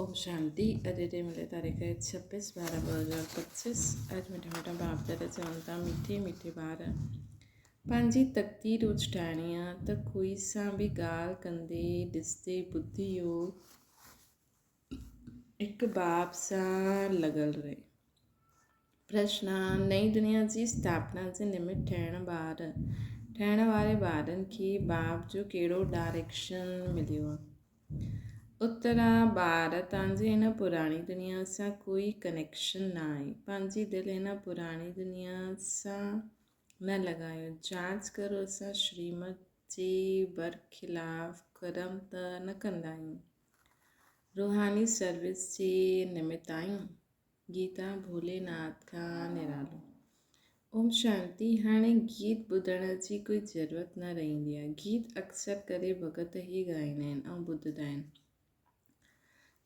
اوم شانتي اڄ جي ملي تاريخ 26 12 2025 اڄ مٺا مٺا باپ دادا چون ٿا مٺي مٺي ٻار پنهنجي تقدير روز ٺاهڻي آ ته ڪوئي سان به ڳالهه ڪندي ڏسندي ٻڌي اهو هڪ باپ سان لڳل رهي. پرشن، نئين دنيا جي اسٿاپنا جي نمت ٺهڻ ٻار ٺهڻ واري ٻارن کي باپ جو ڪهڙو ڊائريڪشن مليو آهي؟ اتر، ٻار تنهنجي هن پراڻي دنيا سان ڪوئي ڪنيڪشن نه آهي. پنهنجي دل هن پراڻي دنيا سان نه لڳايو. جاچ ڪرو اسان شريمت جي برخلاف ڪرم ته نه ڪندا آهيون. روحاني سروس جي نمت آهيون. گيتا ڀولي ناٿ کان نرالو. اوم شانتي هاڻي گيت ٻڌڻ جي ڪوئي ضرورت نه رهندي آهي. گيت اڪثر ڪري ڀڳت ئي ڳائيندا آهن ۽ ٻڌندا آهن.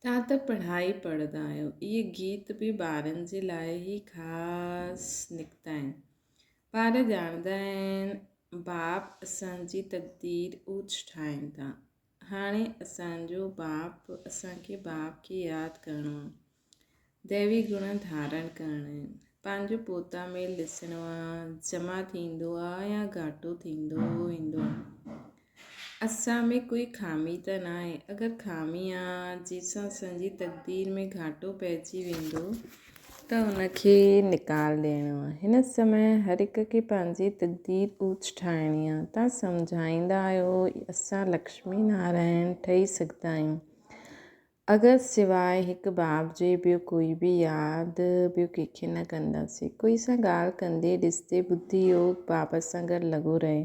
توهان ته پڙهائي پڙهندا آهيو. اهي گيت به ٻارن جي لاء ئي خاص نڪتا آهن. ٻار ڄاڻندا آهن باپ اسان جي تقدير اوچ ٺاهين ٿا. هاڻي اسان جو باپ اسان کي باپ کي ياد ڪرڻو آهي. ديوي گڻ ڌارڻ ڪرڻا آهن. پنهنجو پوتا ميل ڏسڻو آ، جمع ٿيندو آ يا گهاٽو ٿيندو ويندو آ. اسان ۾ ڪوئي خامي ته ناهي. اگر خامي آ، جنهن سان اسان جي تقدير ۾ گهاٽو پئجي ويندو ته ان کي نڪال ڏيڻو آ. هن سمي هر هڪ کي پنهنجي تقدير اوچ ٺاهڻي آ. توهان سمجهائيندا آهيو اسان لڪشمي نارائڻ ٺهي سگهندا آهيون. اگر سواء هڪ باب جي ٻيو ڪوئي به ياد ٻيو ڪنهن کي نه ڪنداسين. ڪوئي سان ڳالهه ڪندي ڏسندي ٻڌي يوگ باب سان گڏ لڳو رهي.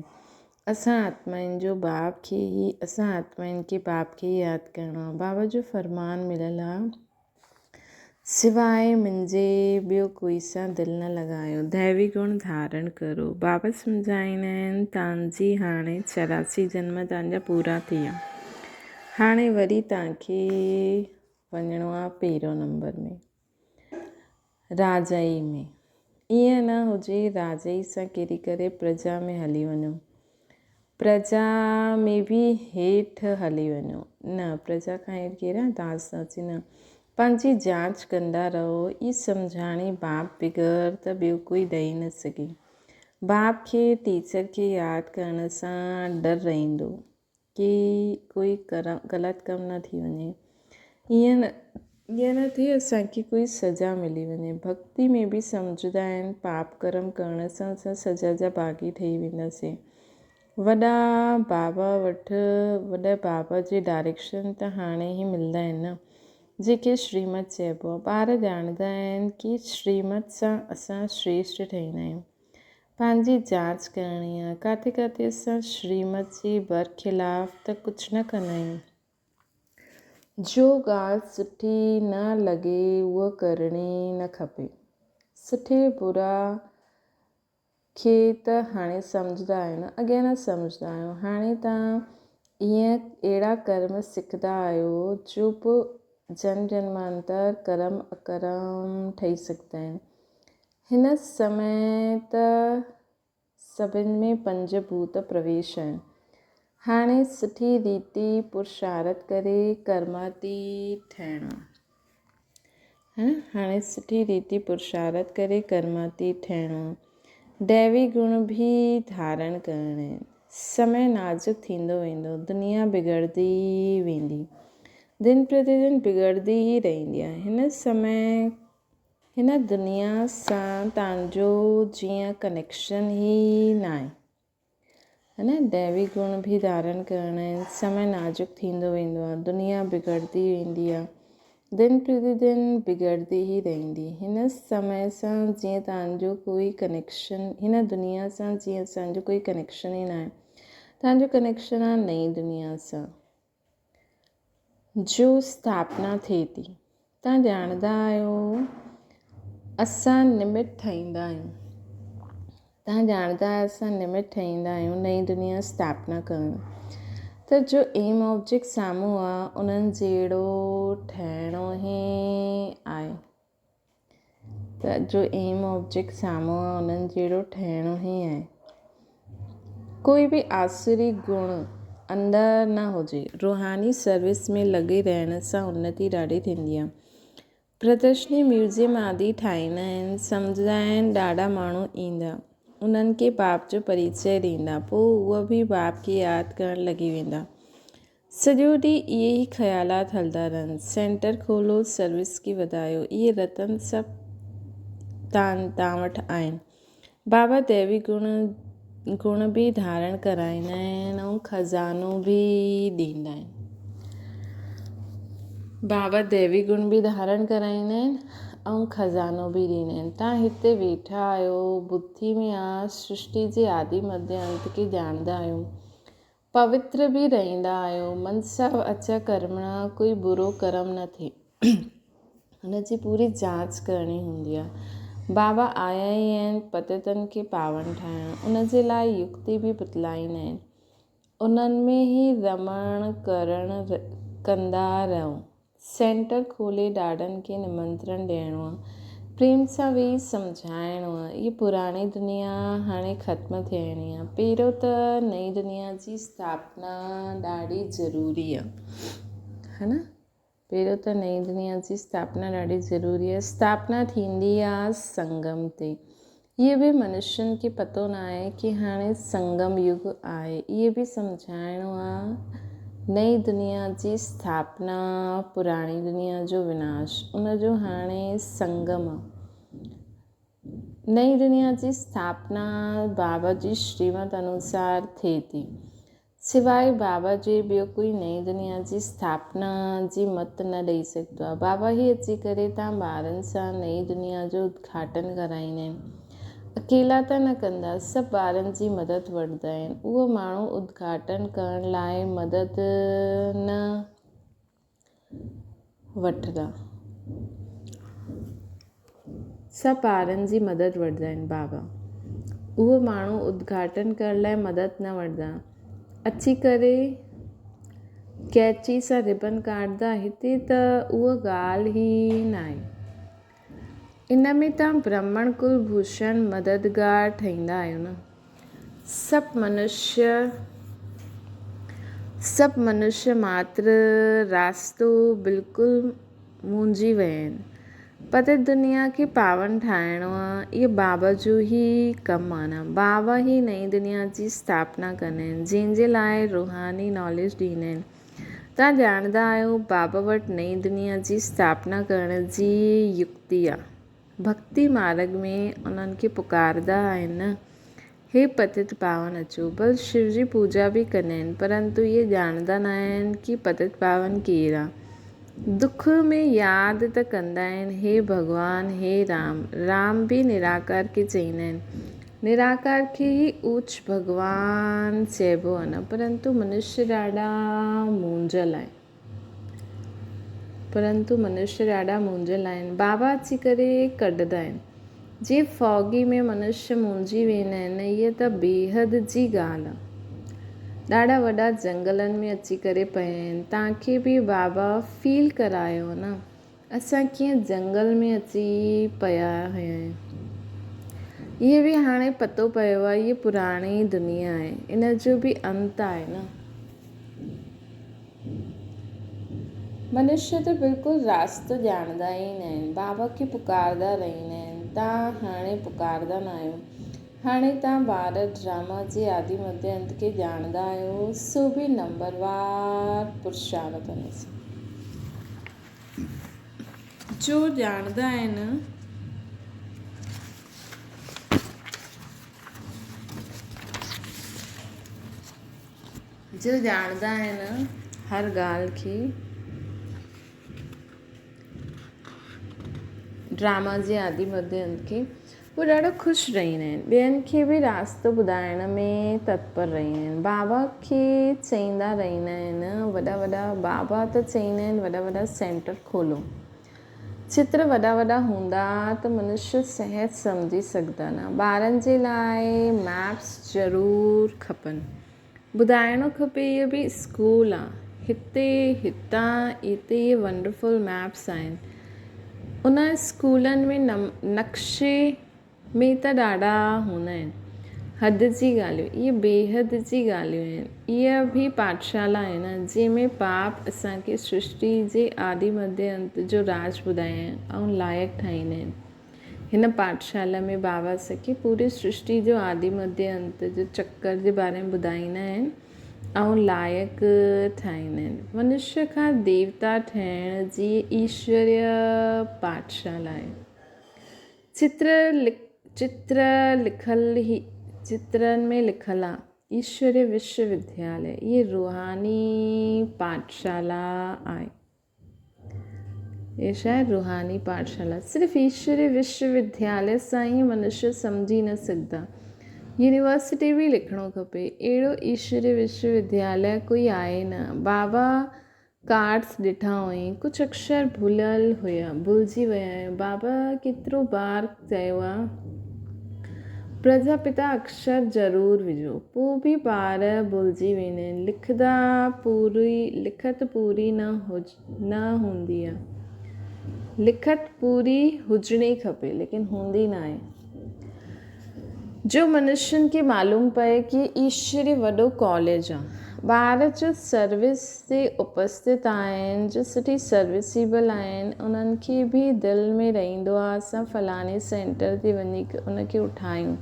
اسان آتمائن جو باب کي ئي اسان آتمائن کي باب کي ئي ياد ڪرڻو آهي. بابا جو فرمان مليل آهي سواء منهنجي ٻيو ڪوئي سان دل نه لڳايو. ديوي گڻ ڌارڻ ڪرو. بابا سمجهائيندا آهن تانجي هاڻي 84 جنم تانجا پورا ٿي ويا. هاڻي وري توهان کي وڃڻو آ پهريون نمبر ۾ راجائي ۾. ائين نه هجي راجائي سان ڪري ڪري پرجا ۾ هلي وڃو. پرجا ۾ به هيٺ هلي وڃو. نه پرجا کان هيٺ ڪير آ داس داسي نه. پنهنجي جاچ ڪندا رهو. هي سمجهاڻي باپ بغير ته ٻيو ڪوئي ڏئي نه سگهي. باپ کي ٽيچر کي ياد ڪرڻ سان ڊر رهندو. ڪي ڪوئي غلط ڪم نه ٿي وڃي. ائين نه ٿئي اسان کي ڪوئي سزا ملي وڃي. ڀڳتي ۾ به سمجهندا آهن پاپ ڪرم ڪرڻ سان اسان سزا جا باغي ٺهي وينداسين. وڏا بابا وٽ وڏي بابا جي ڊائريڪشن ته هاڻي ئي ملندا آهن نه جنهن کي شريمت چئبو آهي. ٻار ڄاڻندا آهن ڪي شريمت سان اسان شريشٽ ٺهيندا آهيون. پنهنجي جاچ ڪرڻي آ. ڪاٿي ڪاٿي اسان شريمت جي برخلاف ته ڪجهه نه ڪندا آهيون. جو ڳالهه سٺي نه لڳي اها ڪرڻي نه کپي. سٺي برا کي ته هاڻي سمجهندا آهيو نه اڳيان نه سمجهندا آهيو. هاڻي توهان ائين اهڙا ڪرم سکندا آهيو جو به جنم جنمانتر ڪرم اڪرم ٺهي سگهندا آهن. هن سمي ته سڀن ۾ پنج ڀوت پرويش آهن. هاڻي سٺي ريتي پرشارت ڪري ڪرماتي ٺهڻو آهي. هاڻي سٺي ريتي پرشارت ڪري ڪرماتي ٺهڻو آهي. ديوي گڻ به ڌارڻ ڪرڻا آهن. سمي نازڪ ٿيندو ويندو. دنيا بگڙندي ويندي. دن پرتي دن بگڙندي ئي رهندي آهي. هن سمي هن دنيا سان تانجو جيئن ڪنيڪشن ئي ناهي. ها نه ديوي گڻ به ڌارڻ ڪرڻا آهن. سمي نازڪ ٿيندو ويندو آهي. دنيا بگڙندي ويندي آهي. دن پرتي دن بگڙندي ئي رهندي. هن سمي سان جيئن تانجو ڪوئي ڪنيڪشن هن دنيا سان جيئن اسان جو ڪوئي ڪنيڪشن ئي ناهي. تانجو ڪنيڪشن آهي نئين دنيا سان. جو اسٿاپنا ٿئي ٿي. توهان ڄاڻندا آهيو اسان نمت ٺاهيندا آهيون. توهان ڄاڻندا آهيو اسان نمت ٺاهيندا آهيون نئين دنيا اسٿاپنا ڪرڻ ته جو ايم آبجيڪٽ سامهون آهي انهن جهڙو ٺهڻو ئي آهي ته جو ايم آبجيڪٽ سامهون آهي انهن جهڙو ٺهڻو ئي آهي. ڪوئي به آسري گڻ. اندر نه هجي. روحاني سروس ۾ لڳي رهڻ سان انتي ڏاڍي ٿيندي آهي. پردرشني، ميوزيم آدي ٺاهيندا آهن، سمجهندا آهن ڏاڍا ماڻهو ايندا، انهن کي باپ جو پريچيه ڏيندا، پوء اهي به باپ کي ياد ڪرڻ لڳي ويندا. سڄو ڏينهن اهي ئي خيالات هلندا رهن. سينٽر کولو، سروس کي وڌايو. اهي رتن سڀ تان تان وٽ آهن. بابا ديوي گڻ گڻ به ڌارڻ ڪرائيندا آهن ۽ خزانو به ڏيندا آهن. بابا ديوي گڻ به ڌارڻ ڪرائيندا آهن ۽ خزانو به ڏيندا آهن. تان هتي ويٺا آهيو، ٻڌي ۾ آ سرشٽي جي آدي مڌ انت کي ڄاڻندا آهيو. پوتر به رهندا آهيو. منسا واچا ڪرمڻا ڪوئي برو ڪرم نه ٿئي ان جي پوري جانچ ڪرڻي هوندي آهي. بابا آيا ئي آهن پتيتن کي پاون ٺاهڻ ان جي لاء يڪتي به بتلائيندا آهن. انهن ۾ ئي رمڻ ڪرڻ ڪندا رهو. سينٽر کولي ڏاڏن کي نمنترڻ ڏيڻو آ، پريم سان ويهي سمجهائڻو آ، هيء پراڻي دنيا هاڻي ختم ٿيڻي آ، پهريون ته نئين دنيا جي اسٿاپنا ڏاڍي ضروري آ، ها نه؟ پهريون ته نئين دنيا جي اسٿاپنا ڏاڍي ضروري آ، اسٿاپنا ٿيندي آ سنگم تي. اهي به منشين کي پتو ناهي ڪي هاڻي سنگم يگ آهي. اهي به سمجهائڻو آ نئين دنيا جي اسٿاپنا پراڻي دنيا جو وناش ان جو هاڻي سنگم آ. نئين دنيا جي اسٿاپنا بابا جي شريمت انوسار ٿئي ٿي. سواء بابا جي ٻيو ڪوئي نئين دنيا جي اسٿاپنا جي مت نه ڏئي سگهندو آهي. بابا ئي اچي ڪري تان ٻارن سان نئين دنيا جو ادگهاٽن ڪرائيندا آهن. اڪيلا ته نه ڪندا، سڀ ٻارن جي مدد وٺندا آهن. اهو ماڻهو ادگهاٽن ڪرڻ لاء مدد نه وٺندا. سڀ ٻارن جي مدد وٺندا آهن بابا. اهو ماڻهو ادگهاٽن ڪرڻ لاء مدد نه وٺندا. اچي ڪري قينچي سان ربن ڪاٽندا. هتي ته اها ڳالهه ئي ناهي. ان ۾ توهان برهمڻ ڪل ڀوشڻ مددگار ٺهيندا آهيو نه. سڀ منشيه سڀ منشيه ماتر راستو بلڪل مونجهي ويا آهن. پتيت دنيا کي پاون ٺاهڻو آ اهو بابا جو ئي ڪم آ نه. بابا ئي نئين دنيا جي اسٿاپنا ڪندا آهن جنهن جي لاء روحاني ناليج ڏيندا آهن. توهان ڄاڻندا آهيو بابا وٽ نئين دنيا جي اسٿاپنا ڪرڻ جي يڪتي آ. ڀڳتي مارڳ ۾ انهن کي پڪارندا آهن نه، هي پتت پاون اچو. بس شو جي پوڄا به ڪندا آهن پرنتو اهي ڄاڻندا نه آهن ڪي پتت پاون ڪير آ. دک ۾ ياد ته ڪندا آهن هي ڀڳوان هي رام. رام به نراڪار کي چئيندا آهن. نراڪار کي ئي اوچ ڀڳوان چئبو آهي نه پرنتو منشيه ڏاڍا مونجهيل آهن. پرنتو منشيه ڏاڍا مونجهيل آهن. بابا اچي ڪري ڪڍندا آهن. جيئن فوگي ۾ منشيه مونجهي ويندا آهن نه هيء ته بيحد جي ڳالهه آهي. ڏاڍا وڏا جنگلن ۾ اچي ڪري پيا آهن. توهان کي به بابا فيل ڪرايو نه. اسان ڪيئن جنگل ۾ اچي پيا آهيون. اهي به هاڻي پتو پيو آهي هيء پراڻي دنيا آهي. ان جو به انت آهي نه. منشيه ته بلڪل راستو ڄاڻندا ئي نه آهن. بابا کي پڪارندا رهندا آهن. توهان هاڻي پڪارندا نه آهيو. هاڻي توهان ٻار ڊراما جي آدي مڌي انت کي ڄاڻندا آهيو سو به نمبروار پرشارت انوسار. جو ڄاڻندا آهن. جو ڄاڻندا آهن هر ڳالهه کي ڊراما جي آدي مڌي انت کي هو ڏاڍو خوش رهندا آهن. ٻين کي به راستو ٻڌائڻ ۾ تتپر رهندا آهن. بابا کي چئيندا رهندا آهن، وڏا وڏا بابا ته چئيندا آهن وڏا وڏا سينٽر کولو. چتر وڏا وڏا هوندا ته منشي صحت سمجهي سگهندا نه. ٻارن جي لاء ميپس ضرور کپن. ٻڌائڻو کپي اهو به اسڪول آ هتي هتان هتي اهي ونڊرفل ميپس آهن ان اسڪولن ۾ نقشي ۾ ته ڏاڍا هوندا آهن حد جي ڳالهيون، اهي بيحد جي ڳالهيون آهن. اها به پاٺشالا آهي نه، جنهن ۾ پاپ اسان کي سرشٽي جي آدي مڌيه انت جو راز ٻڌائين ۽ لائق ٺاهيندا آهن. هن پاٺشالا ۾ بابا اسان کي پوري سرشٽي جو آدي مڌيه انت جو چڪر جي باري ۾ ٻڌائيندا آهن ۽ لائق ٺاهيندا آهن. منشيه کان ديوتا ٺهڻ جي ايشوريه پاٺشالا آهي. چتر چتر لکل هي چترن ۾ لکل آ ايشوريه وشو ودياليه اهي روحاني پاٺشالا آهي. اهي ڇا آهي روحاني پاٺشالا صرف ايشوريه وشو ودياليه سان ئي منشيه سمجهي نه سگهندا. يونيورسٽي به لکڻو کپي. اهڙو ايشوريه وشو ودياليه ڪوئي آهي نه. بابا ڪارڊس ڏٺا هئائين. ڪجهه اڪشر ڀليل هيا، ڀلجي ويا هيا. بابا ڪيترو بار چيو آ، پرجاپتا اڪشر ضرور وجهو. پوء به ٻار ڀلجي ويندا آهن. لکندا پوري لکت پوري نه نه هوندي آ. لکت پوري هجڻي کپي، ليڪن هوندي ناهي. جو منشين کي معلوم پئي ڪي ايشوري وڏو ڪاليج آ. ٻار جو سروس تي اپستت آهن، جو سٺي سروسيبل آهن، انهن کي به دل ۾ رهندو آ اسان فلاڻي سينٽر تي وڃي ان کي اٺايون.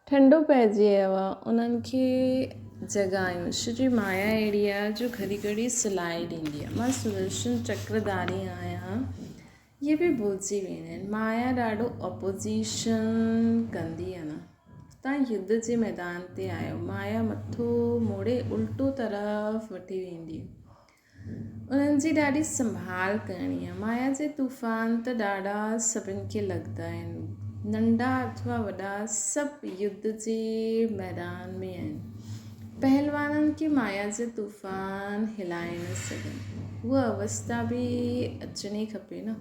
ٺنڊو پئجي ويو آ، انهن کي جڳايون. شري مايا اهڙي آ جو گهڙي گهڙي سلائي ڏيندي آ. مان سدرشن چڪرڌاري آهيان. اهي به ڀلجي ويندا آهن. مايا ڏاڍو اپوزيشن ڪندي آهي نه. تان يڌ جي ميدان تي آيو. مايا مٿو موڙي الٽو طرف وٺي ويندي. انهن جي ڏاڍي سنڀال ڪرڻي آهي. مايا جي طوفان ته ڏاڍا سڀن کي لڳندا آهن. ننڍا اٿوا وڏا سڀ يڌ جي ميدان ۾ آهن. پهلوانن کي مايا جا طوفان هلائي نه سگهن. اها اوستا به اچڻي کپي نه.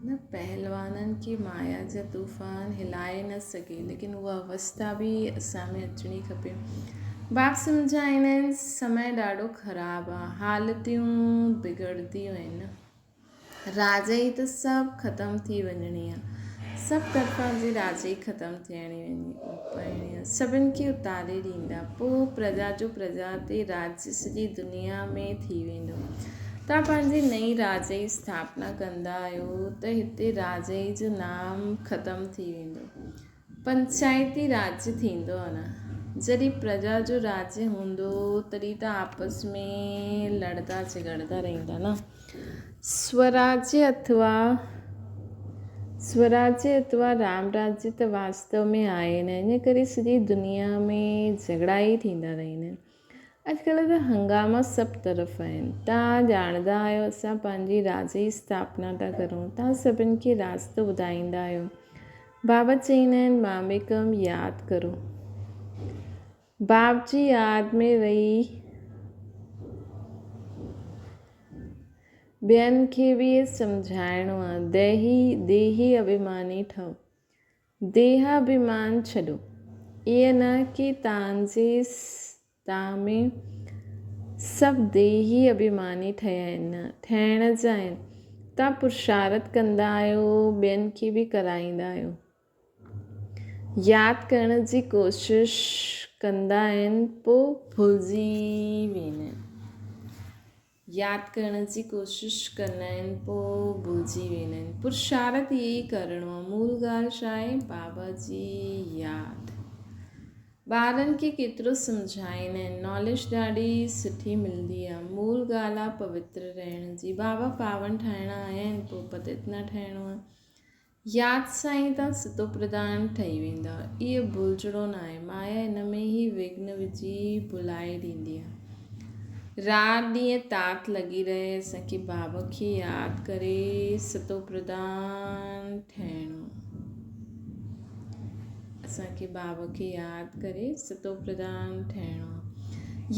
نه پهلوانن کي مايا جا طوفان هلائي نه سگهي ليڪن اها اوستا به اسان ۾ اچڻي کپي. باپ سمجهائيندا آهن سمي ڏاڍو خراب آ، حالتيون بگڙديون آهن نه. راجائي ته سڀ ختم ٿي وڃڻي آ. سڀ طرفان جي راجائي ختم ٿيڻي وڃي پئڻي آ. سڀن کي اتاري ڏيندا. پوء پرجا جو پرجا تي راڄ سڄي دنيا ۾ ٿي ويندو. توهان پنهنجي نئين راجائي اسٿاپنا ڪندا آهيو ته هتي راجائي جو نام ختم ٿي ويندو. پنچائتي راڄ ٿيندو آ نه. جڏهن پرجا جو راڄ هوندو تڏهن ته آپس ۾ لڙدا جهڳڙدا رهندا نه. سوراجيه اٿوا سوراجيه اٿوا رام راجيه ته واستو ۾ آهي نه ان ڪري سڄي دنيا ۾ جهڳڙا ئي ٿيندا رهندا آهن. اڄڪلهه ته هنگاما سڀ طرف آهن. توهان ڄاڻندا آهيو اسان پنهنجي راجيه اسٿاپنا ٿا ڪرون. توهان سڀن کي راستو ٻڌائيندا آهيو. بابا چئيندا آهن ماميڪم ياد ڪرو. باب جي ياد ۾ رهي ٻين کي به سمجهائڻو آهي. ديهي ديهي اڀيماني ٺهو. ديهاڀيمان ڇڏو. ائين نه ڪي تان جي تان ۾ سڀ ديهي اڀيماني ٺهيا آهن، نه، ٺهڻ جا آهن. تان پرشارٿ ڪندا آهيو، ٻين کي به ڪرائيندا آهيو. ياد ڪرڻ جي ڪوشش ڪندا آهن، پوء ڀلجي ويندا آهن. ياد ڪرڻ جي ڪوشش ڪندا آهن پوء ڀلجي ويندا آهن. پرشارٿ اهي ئي ڪرڻو آهي. مول ڳالهه ڇا آهي؟ بابا جي ياد. ٻارن کي ڪيترو سمجهائيندا آهن. ناليج ڏاڍي سٺي ملندي آهي. مول ڳالهه آهي پوتر رهڻ جي. بابا پاون ٺاهڻا آيا آهن پوء پتت نه ٺهڻو آهي. ياد سان ئي تان ستو پرڌان ٺهي ويندا. اهو ڀلجڻو ناهي. مايا ان ۾ ئي وگهن وجهي ڀلائي ڏيندي آهي. رات ڏينهن تات لڳي رهي اسان کي بابا کي ياد ڪري ستو پرڌان ٺهڻو. اسان کي بابا کي ياد ڪري ستو پرڌان ٺهڻو آ.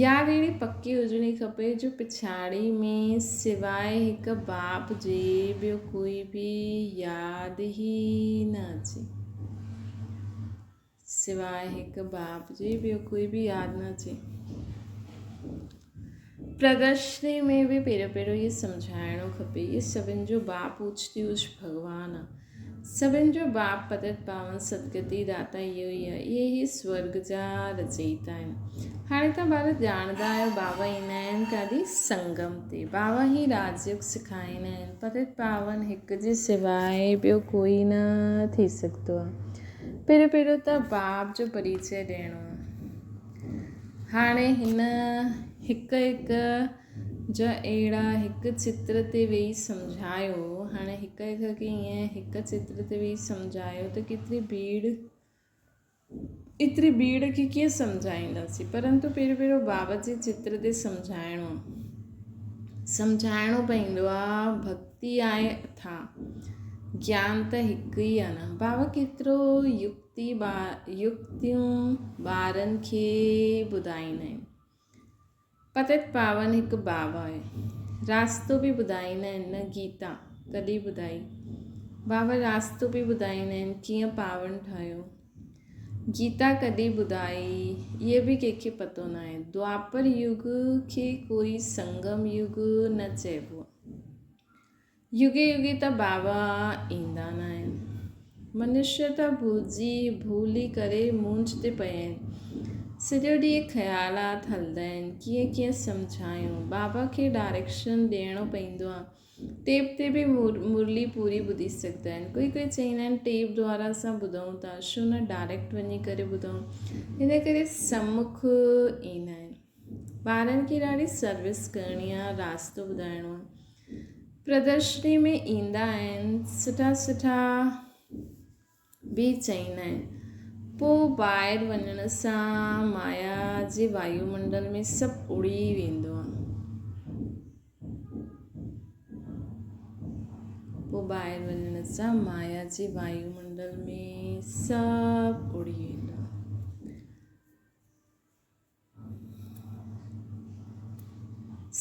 ياد اهڙي پڪي هجڻي کپي جو پڇاڙي ۾ سواء هڪ باپ جي ٻيو ڪوئي به ياد ئي نه اچي. سواء هڪ باپ جي ٻيو ڪوئي به ياد نه اچي. پردرشني ۾ به پهريون پهريون اهو سمجهائڻو کپي اهي سڀن جو باپ اوچ تي اوچ ڀڳوان آ. سڀن جو باپ پتت پاون سدگتي داتا اهو ئي آهي. اهي ئي سورڳ جا رچئيتا آهن. هاڻي توهان ٻار ڄاڻندا آهيو بابا ايندا آهن ڪاڏي؟ سنگم تي. بابا هي راجيوگ سکائيندا آهن. پتت پاون هڪ جي سواء ٻيو ڪوئي نه ٿي سگهندو آهي. پهريون پهريون ته باپ جو پريچي ڏيڻو آهي. هاڻي هن هڪ هڪ جا اهڙا هڪ چتر تي ويهي سمجهايو. هاڻي هڪ هڪ کي ائين هڪ چتر تي ويهي سمجهايو ته ڪيتري ڀيڙ ايتري ڀيڙ کي ڪيئن سمجهائينداسين. پرنتو پهريون پهريون بابا جي چتر تي سمجهائڻو سمجهائڻو پوندو آ. ڀڳتي آهي اٿا گيان ته هڪ ئي آ نه. بابا ڪيترو يڪتي يڪتيون ٻارن کي ٻڌائيندا آهن. پتت پاون هڪ باب آهي. راستو به ٻڌائيندا آهن نه گيتا ڪڏهن ٻڌائي. بابا راستو به ٻڌائيندا آهن ڪيئن پاون ٺهيو. گيتا ڪڏهن ٻڌائي اهي به ڪنهن کي پتو ناهي. دوآپر يگ کي ڪوئي سنگم يگ نه چئبو آهي. يگي يگي ته بابا ايندا ناهن. منشيه ته ڀلجي ڀولي ڪري مونجهه تي پيا آهن. سڄو ڏينهن خيالات هلندا آهن. ڪيئن ڪيئن سمجهايون. بابا کي ڊائريڪشن ڏيڻو پوندو آهي. ٽيپ تي به مرلي پوري ٻڌي سگهندا آهن. ڪوئي ڪوئي چئيندا آهن ٽيپ دوارا اسان ٻڌون ٿا ڇو نه ڊائريڪٽ وڃي ڪري ٻڌون. ان ڪري سمک ايندا آهن. ٻارن کي ڏاڍي سروس ڪرڻي آهي راستو ٻڌائڻو آهي. پردرشني ۾ ايندا آهن، سٺا سٺا به چئيندا آهن. پوء ٻاهر وڃڻ سان مايا جي وايو منڊل ۾ سڀ اڙي ويندو آهي. پوء ٻاهر وڃڻ سان مايا جي وايو منڊل ۾ سڀ اڙي ويندو آهي.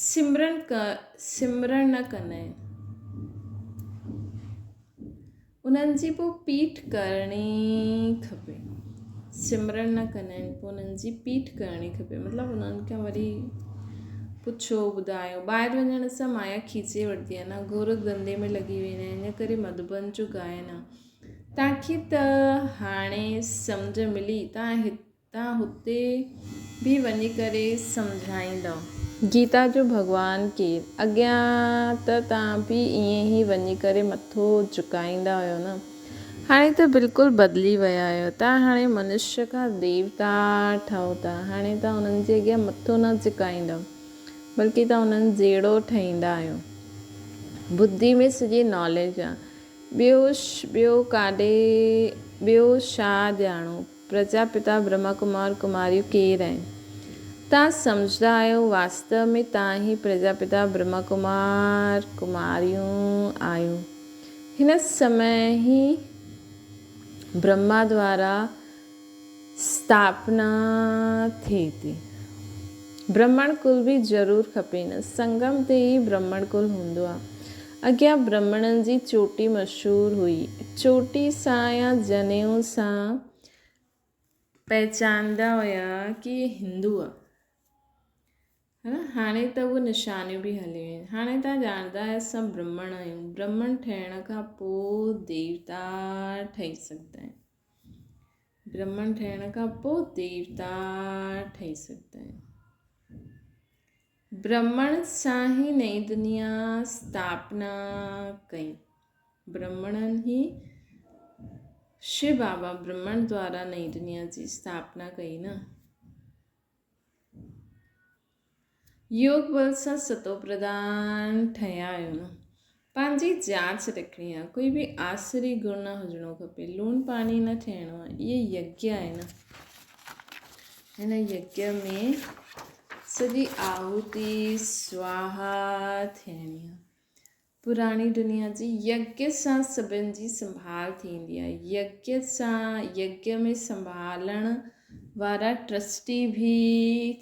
سمرن سمرڻ نه ڪندا آهن. انهن جي پوء پيٺ ڪرڻي کپي. سمرڻ نه ڪندا آهن پوء انهن جي پيٺ ڪرڻي کپي مطلب انهن کان وري پڇو ٻڌايو. ٻاهر وڃڻ سان مايا کيچي وٺندي آهي نه گورک ڌنڌي ۾ لڳي ويندا آهن ان ڪري مڌوبن جو ڳائن آهي. توهان کي ته هاڻي سمجهه ملي توهان تان هتي به وڃي ڪري سمجهائيندؤ. گيتا جو ڀڳوان ڪير؟ اڳيان ته تان به ائين ئي وڃي ڪري مٿو جهڪائيندا هيو نه. هاڻي ته بلڪل بدلي ويا آهيو. تان هاڻي منشيه کان ديوتا ٺهو ٿا. هاڻي تان انهن جي اڳيان مٿو نه جهڪائيندؤ. بلڪه تان انهن جهڙو ٺهيندا آهيو. ٻڌي ۾ سڄي ناليج آ. ٻيو ٻيو ڪاڏي ٻيو ڇا ڄاڻو. پرجا پتا برهما ڪمار ڪماريون ڪير آهن؟ توهان سمجهندا آهيو واستو ۾ توهان ئي پرجا پتا برهما ڪمار ڪماريون آهيو. هن سمي ئي برهما دوارا اسٿاپنا ٿئي ٿي. برهمڻ ڪل به ضرور کپي نه. سنگم تي ئي برهمڻ ڪل هوندو آهي. اڳيان برهمڻن جي چوٽي مشهور هئي. چوٽي سان يا جنيو سان پهچاندا هيا ڪي هي هندو آ. ها نه هاڻي ته اهي نشانيون به هلي ويون آهن. هاڻي توهان ڄاڻندا آهيو اسان برهمڻ آهيون. برهمڻ ٺهڻ کان پوء ديوتا ٺهي سگهندا آهن. برهمڻ ٺهڻ کان پوء ديوتا ٺهي سگهندا آهن. برهمڻ سان ئي نئين دنيا اسٿاپنا ڪئي. برهمڻن ئي شو بابا برهمڻ دوارا نئين دنيا جي اسٿاپنا ڪئي نه. يوگ بل سان ستو پرڌان ٺهيا آهيو نه. پنهنجي جاچ رکڻي آهي. ڪوئي به آسري گڻ نه هجڻو کپي. لوڻ پاڻي نه ٿيڻو آهي. اهي يگيا آهي نه. هن يگيا ۾ سڄي آهوتي سواها ٿيڻي آهي. پراڻي دنيا جي يگيا سان سڀن جي سنڀال ٿيندي آهي. يگيا سان يگيا ۾ سنڀالڻ وارا ٽرسٽي به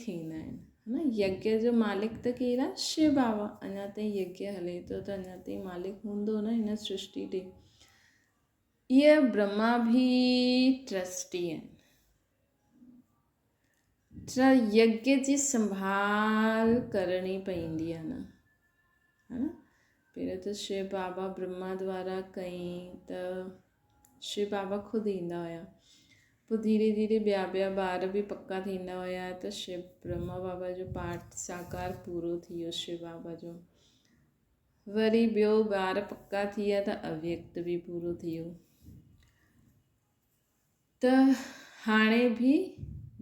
ٿيندا آهن. نه يگيا جو مالڪ ته ڪير آ؟ شو بابا. اڃا تائين يگيا هلي ٿو ته اڃا تائين مالڪ هوندو نه هن سرشٽي تي. اهي برهما به ٽرسٽي آهن. ته يگيا جي سنڀال ڪرڻي پوندي آ نه. ها نه؟ پهريون ته شو بابا برهما دوارا ڪئي ته. شو بابا خود ايندا هيا. پوء ڌيري ڌيري ٻيا ٻيا ٻار به پڪا ٿيندا هيا ته شو برهما بابا جو پارٽ ساڪار پورو ٿي ويو شو بابا جو. وري ٻيو ٻار پڪا ٿي ويا ته اويڪت به پورو ٿي ويو. ته هاڻي به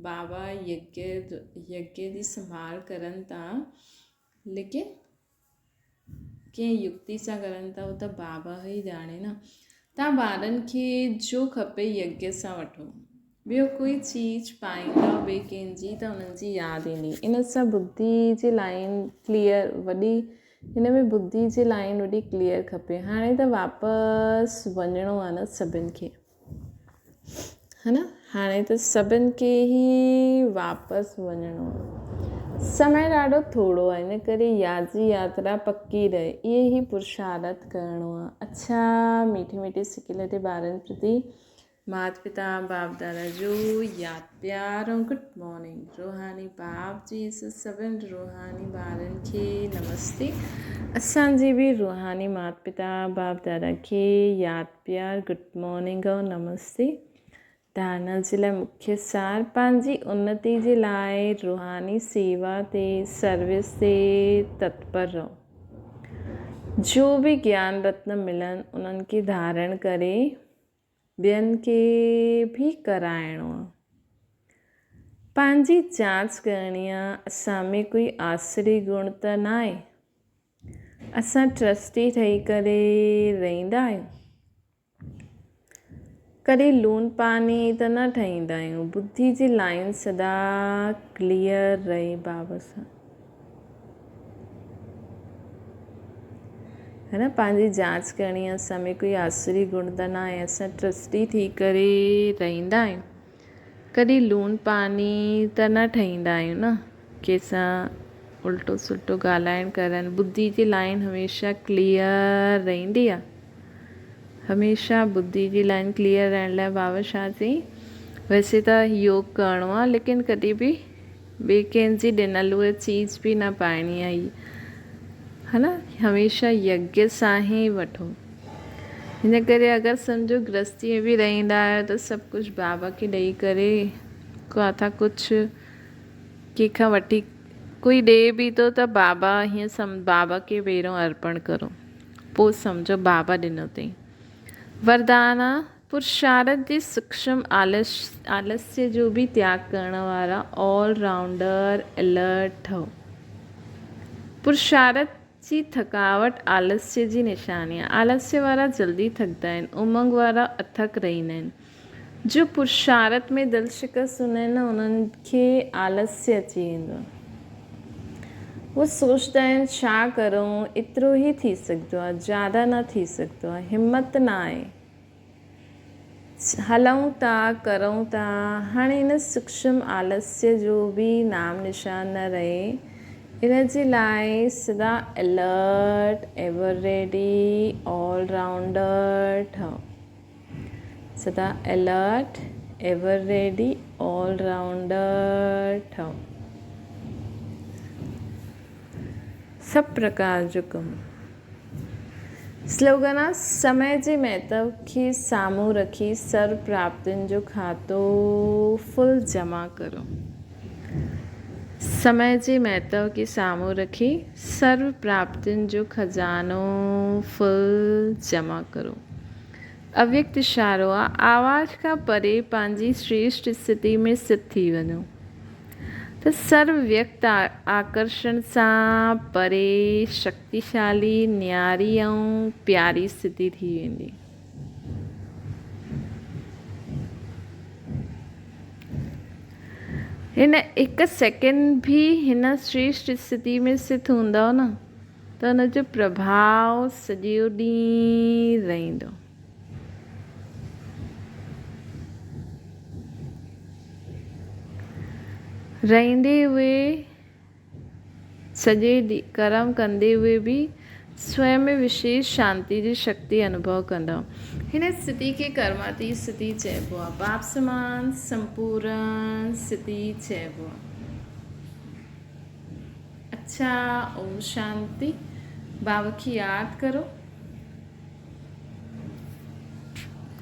بابا يگيه جي سنڀال ڪرن ٿا ليڪن ڪنهن يڪتي سان ڪرن ٿا اهو ته بابا ئي ڄاڻي نه. تان ٻارن کي جو کپي يگيه سان وٺو. ٻيو ڪوئي چيز پائيندؤ ٻئي ڪنهن جي ته انهن جي ياد ايندي. ان سان ٻڌي جي لائين ڪليئر وڏي هن ۾ ٻڌي جي لائين وڏي ڪليئر کپي. هاڻي ته واپس وڃڻو آ نه سڀن کي. ها نه هاڻي ته سڀن کي ئي واپس وڃڻو آهي. سمي ڏاڍو ٿورو آهي ان ڪري ياد جي ياترا پڪي رهي اهي ئي پرشارٿ ڪرڻو آهي. اڇا ميٺي ميٺي سڪيلڌي ٻارن پرتي مات پتا باپ دادا جو ياد پيار ۽ گڊ مارننگ روحاني باپ جي سڀن روحاني ٻارن کي نمستي اسان جي به روحاني مات پتا باپ دادا کي ياد پيار گڊ مارننگ ۽ نمستي ڌارڻا جي لاء مکيه سار پنهنجي انتي جي لاء روحاني سيوا تي سروس تي تتپر رهو جو به گيان رتن ملن انهن کي ڌارڻ ڪري ٻين کي به ڪرائڻو آ پنهنجي جانچ ڪرڻي آ اسان ۾ ڪوئي آسري گڻ ته ناهي اسان ٽرسٽي ٺهي ڪري رهندا آهيون. ڪڏهن لون پاني ته نه ٺهيندا آهيون. ٻڌي جي لائين سدا ڪليئر رهي بابا سان. ها نه پنهنجي جانچ ڪرڻي آهي اسان ۾ ڪوئي آسري گڻ ته نه آهي اسان ٽرسٽي ٿي ڪري رهندا آهيون. ڪڏهن لوڻ پاڻي ته نه ٺهيندا آهيون نه ڪنهن سان الٽو سلٽو ڳالهائڻ ڪرڻ ٻڌي جي لائين هميشه ڪليئر رهندي آ هميشه ٻڌي جي لائين ڪليئر رهڻ لاء بابا ڇا چئي ويسي ته يوگ ڪرڻو آ ليڪن ڪڏهن به ٻي ڪنهن جي ڏنل اهي چيز به نه پائڻي آ ها نه هميشه يگيه سان ئي وٺو هن ڪري اگر سمجهو گرهستي ۾ به رهندا آهيو ته سڀ ڪجهه بابا کي ڏئي ڪري ڪاٿا ڪجهه ڪنهن کان وٺي ڪوئي ڏئي به ٿو ته بابا هيئن سم بابا کي پهريون ارپڻ ڪرو پوء سمجهو بابا ڏنو اٿئي وردان آ پرشارت جي سوڪشم آلسيه جو به تياڳ ڪرڻ وارا آل رائونڊر الرٽ ٺهو. پرشارت جي ٿڪاوٽ آلسيه جي نشاني آهي. آلسيه وارا جلدي ٿڪندا آهن. امنگ وارا اٿڪ رهندا آهن. جو پرشارت ۾ دل شڪست هوندا آهن نه انهن کي آلسيه اچي ويندو آهي. هو سوچندا آهن ڇا ڪرون ايترو ئي ٿي سگهندو آهي زياده نه ٿي سگهندو آهي همت نه آهي. هلون ٿا، ڪرون ٿا، هاڻي ان سوڪشم آلسيه جو به نام نشان نه رهي، ان جي لاء سدا alert, ever ready, all rounder ٺهو. سدا alert, ever ready, all rounder ٺهو. سڀ پرڪار جو ڪم. سلوگن آ، سمي جي مهتو کي سامهون رکي سرو پراپتين جو کاتو فل جمع ڪرو. سمي جي مهتو کي سامهون رکي سرو پراپتين جو خزانو فل جمع ڪرو. اويڪت اشارو آ، آواز کان پري پنهنجي شريشٽ اسٿتي ۾ اسٿت ٿي وڃو. ته سرو ويڪت آڪرشڻ سان پري شڪتيشالي، نياري ۽ پياري اسٿتي ٿي ويندي. هن هڪ سيڪنڊ به هن شريشٽ اسٿتي ۾ اسٿت هوندؤ نه ته ان جو پرڀاء سڄو ڏينهن رهندو. رهندي هئي سڄي ڏينهن ڪرم ڪندي هئي به سوئم ۾ وشيش شانتي جي شڪتي انوڀو ڪندؤ. هن اسٿتي کي ڪرماتي اسٿتي چئبو آهي. باپ سمان سمپورن اسٿتي چئبو آهي. اڇا اوم شانتي. بابا کي ياد ڪرو.